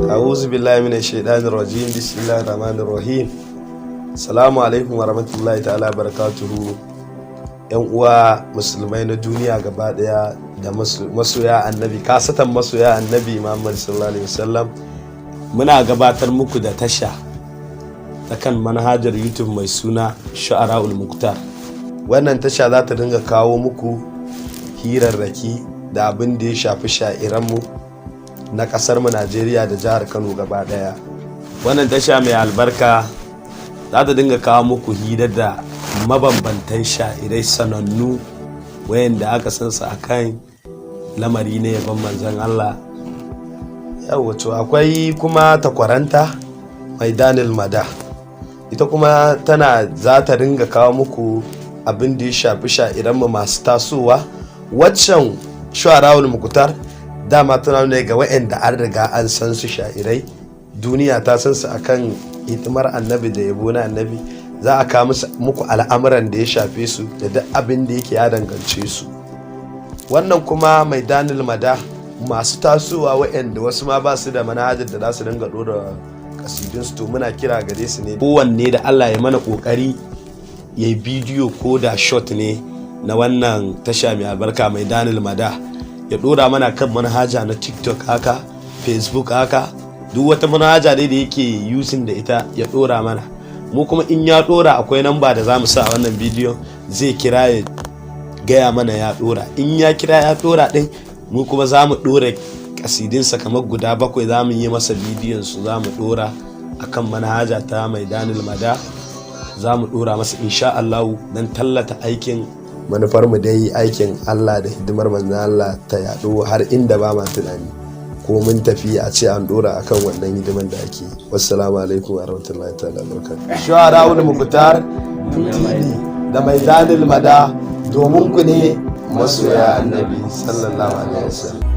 A'udhu billahi minash shaitanir rajim. Bismillahir rahmanir rahim. Assalamu alaikum wa rahmatullahi ta'ala barakatuhu. Yan uwa musulmai na duniya gaba daya da masoya Annabi, kasatan masoya Annabi Muhammad sallallahu alaihi wasallam, muna gabatar muku da tasha ta kan manhajar YouTube mai suna Shu'ara'ul Muktar. Wannan tasha za ta dinga kawo muku hirarraki da abin da ya shafi sha'iranmu na kasar mu Najeriya da jihar Kano gaba daya. Wannan tasha mai albarka za ta dinga kawo muku hira da mabambantan sha'irai sanannu, wayanda aka san su akan lamari na yabon Manzon Allah. Yawa, to akwai kuma takwaranta mai Daniel Mada, ita kuma tana za ta dinga kawo muku abin da ya shafi sha'iranmu masu tasowa. Waccan Shu'arawul Mukutar dama tana nuna ga wayanda an riga an san su, sha'irai, duniya ta san su akan hidimar Annabi da yabo na Annabi. Za a kawo muku al'amuran da ya shafe su da duk abin da yake ya dangance su. Wannan kuma mai Daniel Mada, masu tasowa, waɗanda wasu ma ba su da manhajar da za su dinga ɗora kasidunsu, to muna kira gare su ne kowanne da Allah ya mana ƙoƙari ya yi bidiyo, ko da short ne, na wannan tasha mai albarka mai Daniel Mada, ya ɗora mana kan manhaja na TikTok haka, Facebook haka, duk wata manhaja dai da yake using da ita, ya ɗora mana. Mu kuma in ya ɗora, akwai namba da za mu sa a wannan bidiyon, zai kira ya gaya mana ya ɗora. In ya kira ya ɗora ɗin, mu kuma za mu ɗora kasidinsa kamar guda bakwai, za mu yi masa bidiyon su, za mu ɗora akan manhaja ta mai Daniel Mada. Za mu ɗora masa insha Allahu don tallata aikin. Manufar mu dai aikin Allah da hidimar Manzon Allah ta yaɗo har inda ba ma tunani, ko mun tafi a ce an dora akan wannan hidiman da ake. Wassalamu alaikum wa rahmatullahi ta'ala barakatuh. Shu'ara'ul Muqtar TV da mai Daniel Mada, domin ku ne masoya Annabi sallallahu alaihi wasallam.